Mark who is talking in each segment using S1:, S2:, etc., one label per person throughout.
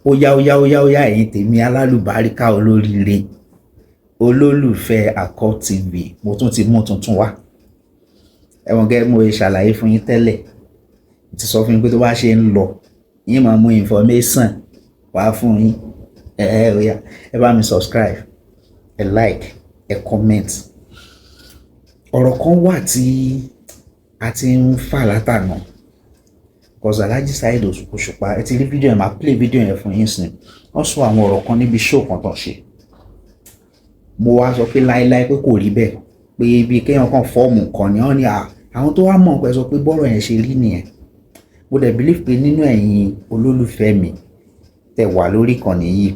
S1: Ó yá, ó yá, ó yá, ó yá, ẹ̀yin tèmi alálùbáríkà, olóríire, olólùfẹ́ Akọ TV, mo tún ti mú tuntun wá. Ẹ̀wọ̀n gẹ́gẹ́ mo ṣe ṣàlàyé fún yín tẹ́lẹ̀, ti sọ fún yín pé tó bá ṣe ń lọ, yín máa mú information wá fún yín. Ẹ ẹ ó yá, ẹ bá mi subscribe, ẹ like, ẹ comment. Ọ̀rọ̀ kan wà tí a ti ń fà látànà, cause Alhaji Saheed Òṣùpá, ẹ ti rí fídíò yẹn, máa play fídíò yẹn fún yín sìn. Wọ́n sọ àwọn ọ̀rọ̀ kan níbi show kan tó ṣe. Mo wá sọ pé láéláé, pé kò rí bẹ́ẹ̀, pé ibi kéèyàn kan form kan ni wọ́n ní àwọn tó wá mọ̀ pé sọ pé bọ́rọ̀ yẹn ṣe rí nìyẹn. Mo dẹ̀ believe pé nínú ẹ̀yin olólùfẹ́ mi tẹ̀ wà lórí ìkànnì yìí,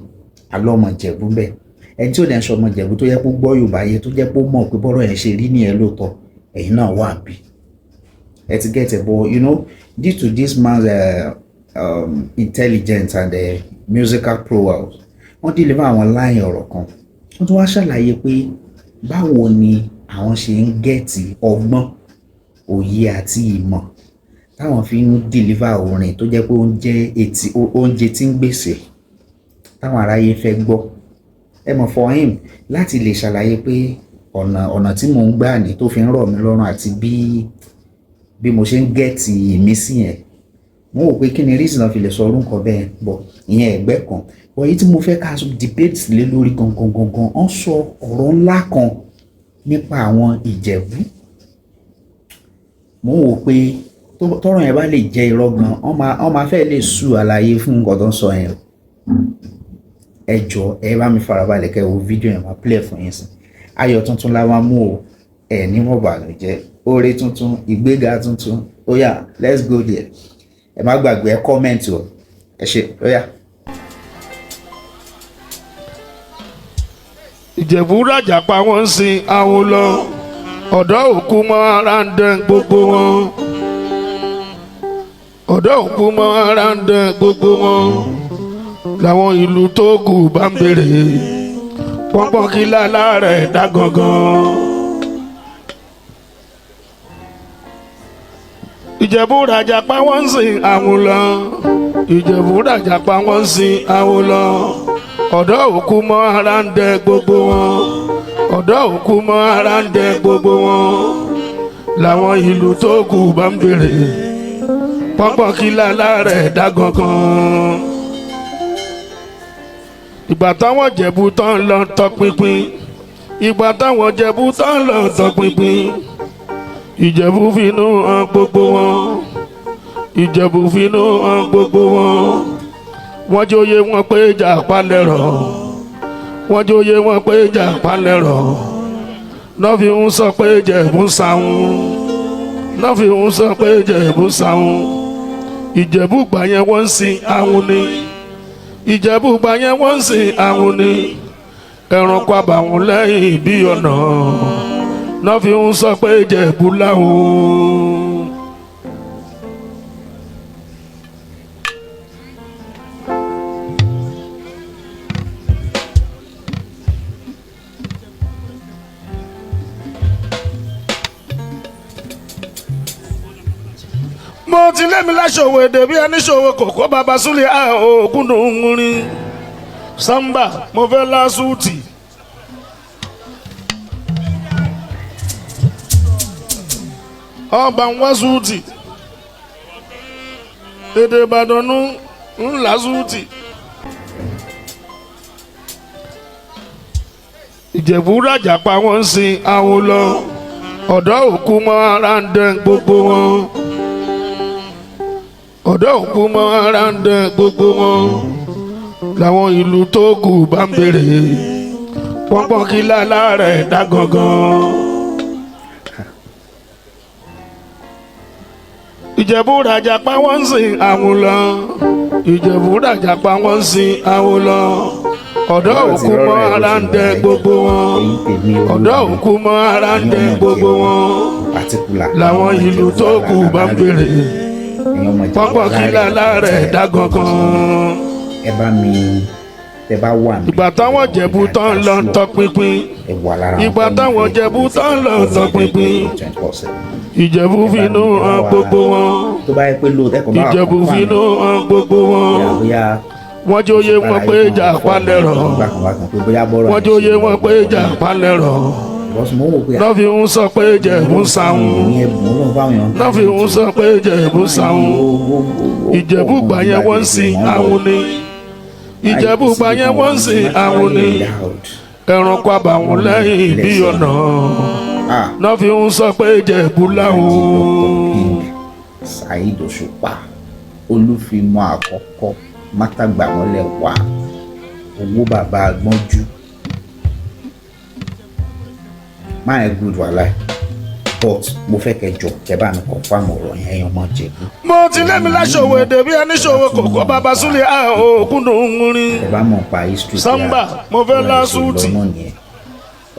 S1: alọ́mọ Ìjẹ̀bú bẹ́ẹ̀, ẹni tí ò dẹ̀ ń sọmọ Ìjẹ̀bú tó yẹ kó gbọ́ Yorùbá yẹ, tó jẹ́ pé ó mọ̀ pé bọ́rọ̀ yẹn ṣe rí nìyẹn lóòótọ́, ẹ̀yin náà wà bí ẹ ti get it. But due to this man's intelligence and musical prowess, wọ́n deliver àwọn line ọ̀rọ̀ kan. Wọ́n tún wá ṣàlàyé pé báwo ni àwọn ṣe ń get ọgbọ́n, òye àti ìmọ̀ táwọn fi ń deliver orin tó jẹ́ pé oúnjẹ etí, oúnjẹ tí ń gbèsè táwọn aráyé fẹ́ gbọ́. Ẹ mọ̀, for him láti lè ṣàlàyé pé ọ̀nà tí mò ń gbà ní tó fi ń rọ̀ mí lọ́rùn àti bí mo ṣe ń get ìmísí yẹn, mo wò pé kí ni reason náà fi lè sọ orú nǹkan bẹ́ẹ̀ bọ̀. Ìyẹn ẹ̀gbẹ́ kan bọ̀. Èyí tí mo fẹ́ ká debate lé lórí gangan gangan, wọ́n sọ ọ̀rọ̀ ńlá kan nípa àwọn Ìjẹ̀bú. Mo wò pé tọ́rọ̀ yẹn bá lè jẹ́ irọ́ gan, wọ́n máa fẹ́ lè sú àlàyé fún nǹkan tó ń sọ yẹn. Ẹ jọ, ẹ bá mi farabalẹ̀ kẹ́ wo fídíò yẹn, máa play fún yín sí. Ayọ̀ tuntun la máa mú o, ẹ níwọ̀n bànújẹ́, oore tuntun, ìgbéga tuntun. Ó yá, let's go there. Ẹ má gbàgbé, ẹ comment o. Ẹ ṣe, ó yá.
S2: Ìjẹ̀bú rajà pa, wọ́n ń sin awo lọ. Ọ̀dọ́ òkú mọ́ ara ń dán gbogbo wọn. Ọ̀dọ́ òkú mọ́ ara ń dán gbogbo wọn. Làwọn ìlú tó kù bá ń béèrè pọ́npọ́n kí lálá rẹ̀ dá gangan. Ìjẹ̀bú rajà pa, wọ́n ń sin àwọn lọ. Ìjẹ̀bú rajà pa, wọ́n ń sin àwọn lọ. Ọ̀dọ́ òkú mọ́ ara ń dẹ gbogbo wọn. Ọ̀dọ́ òkú mọ́ ara ń dẹ gbogbo wọn. Làwọn ìlú tó kù bá ń béèrè pọ́npọ́n kí lálá rẹ̀ dá gangan. Ìgbà táwọn Jẹ̀bú tán lọ tọpinpin, ìgbà táwọn Jẹ̀bú tán lọ tọpinpin, Ìjẹ̀bú finú hàn gbogbo wọn. Ìjẹ̀bú finú hàn gbogbo wọn. Wọ́n jóye wọn pé ìjà palẹ̀rọ̀. Wọ́n jóye wọn pé ìjà palẹ̀rọ̀. Náà fi ń sọ pé Ìjẹ̀bú ń sáwọn. Náà fi ń sọ pé Ìjẹ̀bú ń sáwọn. Ìjẹ̀bú gbà yẹn, wọ́n ń sin àwọn ni. Ìjẹ̀bú gbà yẹn, wọ́n ń sin àwọn ni. Ẹranko àbàwọ́n lẹ́yìn bí ọ̀nà náà fi ń sọ pé Ìjẹ̀bú láwọn. Mo ti lémi láṣọwọ́ èdè bí ẹni ṣòwò kòkó bàbá súlẹ̀ ògùn ń rin samba. Mo fẹ́ lásùtì. Ọba ń wá súùtì, èdè Ìbàdàn ń là súùtì. Ìjẹ̀bú rajà pa, wọ́n ń sin àwọn lọ. Ọ̀dọ́ òkú mọ́ ara ń dán gbogbo wọn. Ọ̀dọ́ òkú mọ́ ara ń dán gbogbo wọn. Làwọn ìlú tó kù bá ń béèrè pọ́npọ́n kí lálá rẹ̀ dá gangan. Ìjẹ̀bú rajà pa, wọ́n ń sin àwọn lọ. Ìjẹ̀bú rajà pa, wọ́n ń sin àwọn lọ. Ọ̀dọ́ òkú mọ́ ara ń dẹ gbogbo wọn. Ọ̀dọ́ òkú mọ́ ara ń dẹ gbogbo wọn. Làwọn ìlú tó kù bá ń béèrè pọ́npọ́n kí lálá rẹ̀ dá gangan.
S1: Ẹ bá mi, tẹ bá wà mí.
S2: Ìgbà táwọn Jẹ̀bú tán lọ tọpinpin,
S1: Ẹ wà lára àwọn
S2: ìgbà
S1: tó
S2: táwọn
S1: nífẹ̀ẹ́
S2: Jẹ̀bú tán lọ tọpinpin,
S1: 24/7.
S2: Ìjẹ̀bú finú hàn gbogbo wọn.
S1: Tó bá yẹ pé lóòótọ́, ẹ kàn bá wà
S2: Ìjẹ̀bú
S1: confirm
S2: finú hàn gbogbo wọn.
S1: Bóyá bóyá
S2: Wọ́n jóye wọn pé ìjà palẹ̀rọ̀. Wọ́n jóye wọn pé ìjà palẹ̀rọ̀. Lọ́ fi ń sọ pé Ìjẹ̀bú ń sáhùn. Lọ́ fi ń sọ pé Ìjẹ̀bú ń sáhùn. Ìjẹ̀bú gbà yẹn wọ́n ń sin àwọn ni. Ìjẹ̀bú gbà yẹn wọ́n ń sin àwọn ni. Ẹranko àbàwọ̀n lẹ́yìn bí ọ̀nà. Lọ́ fi ń sọ pé Ìjẹ̀bú láwọn.
S1: Saheed Òṣùpá, Olúfimọ́ àkọ́kọ́, mátàgbàmọ́lẹ̀ wà, owó bàbá agbọ́njú máa good wàhálà, but mo fẹ́ kẹ́ jọ kẹ́ bá mi confirm ọ̀rọ̀ yẹn, ẹ̀yin ọmọ Ìjẹ̀bú.
S2: Mo ti lẹ́mi láṣọwọ́ èdè bí ẹni ṣòwò kòkó bàbá súlẹ̀ òkúndùn rin.
S1: Ẹ bá mọ̀ pa history.
S2: Samba, mo fẹ́ lá súùtì.
S1: Lọ́nà nìyẹn,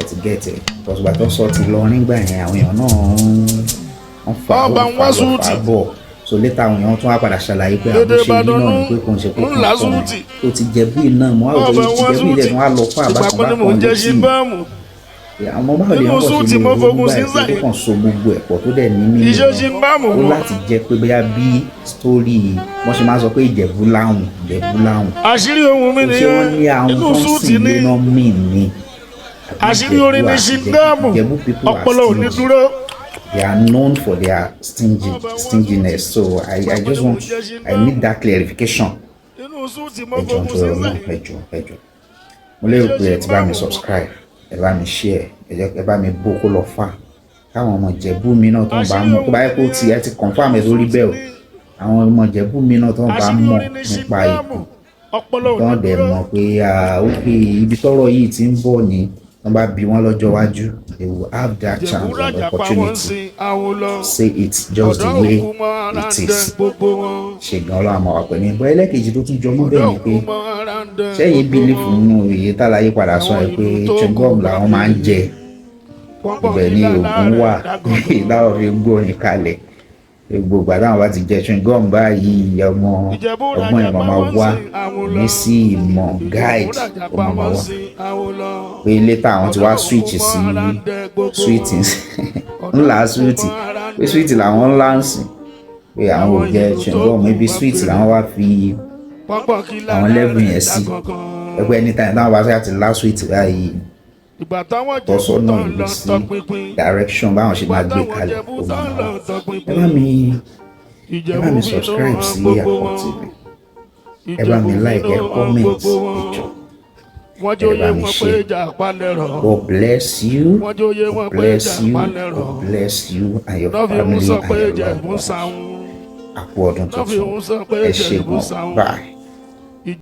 S1: ẹ ti get it, because ìgbà tó sọ ti lọ nígbà yẹn, àwọn èèyàn náà ń fa
S2: Ọba ń
S1: ó
S2: wá
S1: fa lọ
S2: súùtì.
S1: fà bọ̀. So later àwọn èèyàn tún wá padà ṣàlàyé pé
S2: Dédé
S1: àbúṣe yìí
S2: Ìbàdàn
S1: náà ni pé kò ń ṣe pé
S2: ńlá
S1: kò ń
S2: súùtì.
S1: tó ti Jẹ̀bú iná mọ́ àwọn
S2: Ọba
S1: tó
S2: ń
S1: ti
S2: wá
S1: Jẹ̀bú ilẹ̀
S2: súùtì.
S1: tí wọ́n á lọ fún
S2: Ìgbà
S1: àbákan
S2: kan ni mò ń
S1: bákan
S2: jẹ́
S1: létí
S2: ṣíbáàmù.
S1: àwọn ọmọ báwo lè
S2: Nínú
S1: wọ́n
S2: súùtì
S1: ṣe lè
S2: mo
S1: ronú
S2: fogun sí
S1: báyìí pé
S2: sàyè.
S1: tó kàn so gbogbo ẹ̀ pọ̀ tó dẹ̀ ní mímú
S2: Iṣẹ́ ṣíbáàmù
S1: ó
S2: wọn.
S1: láti jẹ́ pé bóyá bí story wọ́n ṣe máa ń sọ pé Ìjẹ̀bú láwùn, Ìjẹ̀bú láwùn.
S2: Àṣírí ohun mi
S1: Ṣé wọ́n
S2: nìyẹn.
S1: ní àwọn
S2: Inú
S1: tó ń
S2: súùtì
S1: sìn
S2: ni.
S1: lé náà mí ni?
S2: Àṣírí orin ní ṣíbáàmù.
S1: Ìjẹ̀bú people are
S2: Ọpọlọ ò ní
S1: stingy.
S2: dúró.
S1: They are known for their stinginess, so I just want I need that clarification.
S2: Inú súùtì mo
S1: Ẹ jọ̀ọ́,
S2: fogun
S1: nítorí
S2: sí
S1: Ọlọ́run,
S2: sàyè.
S1: ẹ jọ̀ọ́, ẹ jọ̀ọ́, mo lérò pé ẹ ti bá mi subscribe, ẹ bá mi share, ẹ jẹ́ ẹ bá mi bó kó lọ fà káwọn ọmọ Ìjẹ̀bú mi náà tó ń bá mọ̀, tó bá yẹ kó ti ẹ ti confirm ẹ lórí bẹ́ẹ̀ o, àwọn ọmọ Ìjẹ̀bú mi náà tó ń bá
S2: Àṣírí
S1: mọ̀
S2: orin ní
S1: nípa
S2: ṣíbáàmù.
S1: ìtàn
S2: Ọpọlọ ò
S1: tán
S2: ní
S1: dẹ̀
S2: dúró.
S1: mọ̀ pé ok, ibi tọ́rọ̀ yìí ti ń bọ̀ ni wọ́n bá bi wọ́n lọ́jọ́ iwájú, they will have that
S2: Ìjẹ̀bú
S1: chance and
S2: rajà pa wọ́n
S1: opportunity
S2: sin àwọn lọ.
S1: say it just the
S2: Ọ̀dọ́
S1: way
S2: òkú mọ́ ara
S1: it
S2: ń dẹ
S1: is.
S2: gbogbo wọn.
S1: Ṣe gan Ọlọ́run àmọ́ wà pẹ̀lú ìbọn. Ẹlẹ́kejì tó tún jọmọ́
S2: Ọ̀dọ́
S1: bẹ́ẹ̀ ni pé
S2: òkú mọ́ ara ń dẹ
S1: sẹ́yìn
S2: gbogbo
S1: believe
S2: wọn.
S1: nínú èyí tálàyé padà sọ ẹ pé chewing gum làwọn máa ń jẹ, ibẹ̀ ní oògùn wà láwọn fi gbórin kalẹ̀, gbogbo ìgbà táwọn bá ti jẹ chewing gum báyìí, ọmọ
S2: Ìjẹ̀bú
S1: ọgbọ́n
S2: rajà
S1: ìmọ̀
S2: pa
S1: máa
S2: wọ́n
S1: wá
S2: sin àwọn lọ.
S1: ní sí ìmọ̀
S2: Ìjẹ̀bú
S1: guide
S2: rajà
S1: ó
S2: pa
S1: máa
S2: wọ́n
S1: wá
S2: sin àwọn lọ.
S1: pé later àwọn ti wá
S2: Ọ̀dọ́ òkú
S1: switch
S2: mọ́
S1: sí
S2: ara ń dẹ gbogbo
S1: sweet
S2: wọn.
S1: ńlá, sweet, pé sweet làwọn ńlá ń sìn, pé àwọn ò jẹ chewing gum, ibi sweet làwọn wá fi
S2: Pọ́npọ́n kí
S1: àwọn
S2: lára
S1: level
S2: rẹ̀
S1: yẹn sí
S2: dágangan.
S1: ẹgbẹ́ anytime táwọn bá ṣe àti lá sweet báyìí,
S2: Ìgbà táwọn Jẹ̀bú
S1: tọ́sọ́nà
S2: tán
S1: ìlú
S2: lọ
S1: sí
S2: tọpinpin.
S1: direction báwọn ṣe
S2: Ìgbà
S1: máa gbé
S2: táwọn
S1: kalẹ̀
S2: Jẹ̀bú
S1: ó
S2: tán
S1: máa
S2: lọ
S1: wá.
S2: tọpinpin.
S1: Ẹ
S2: Ìjẹ̀bú
S1: bá mi
S2: finú
S1: subscribe
S2: hàn
S1: sí
S2: gbogbo
S1: Àkọ́
S2: wọn.
S1: TV, ẹ bá mi
S2: Ìjẹ̀bú
S1: like, ẹ
S2: finú hàn
S1: comment,
S2: gbogbo
S1: ẹ
S2: wọn.
S1: jọ̀ọ́,
S2: Wọ́n
S1: ẹ
S2: jóye
S1: bá mi
S2: wọn pé
S1: share.
S2: ìjà palẹ̀rọ̀.
S1: God bless you.
S2: Wọ́n jóye wọn
S1: God
S2: pé
S1: bless
S2: ìjà
S1: you.
S2: palẹ̀rọ̀.
S1: God bless you and your
S2: Lọ́ fi ń
S1: family
S2: sọ
S1: and
S2: pé
S1: your
S2: Ìjẹ̀bú
S1: loved ones.
S2: sáwọn.
S1: Àpò ọdún
S2: Lọ́ fi
S1: tuntun.
S2: ń sọ pé
S1: Ẹ ṣé
S2: Ìjẹ̀bú
S1: gan.
S2: sáwọn.
S1: Bye.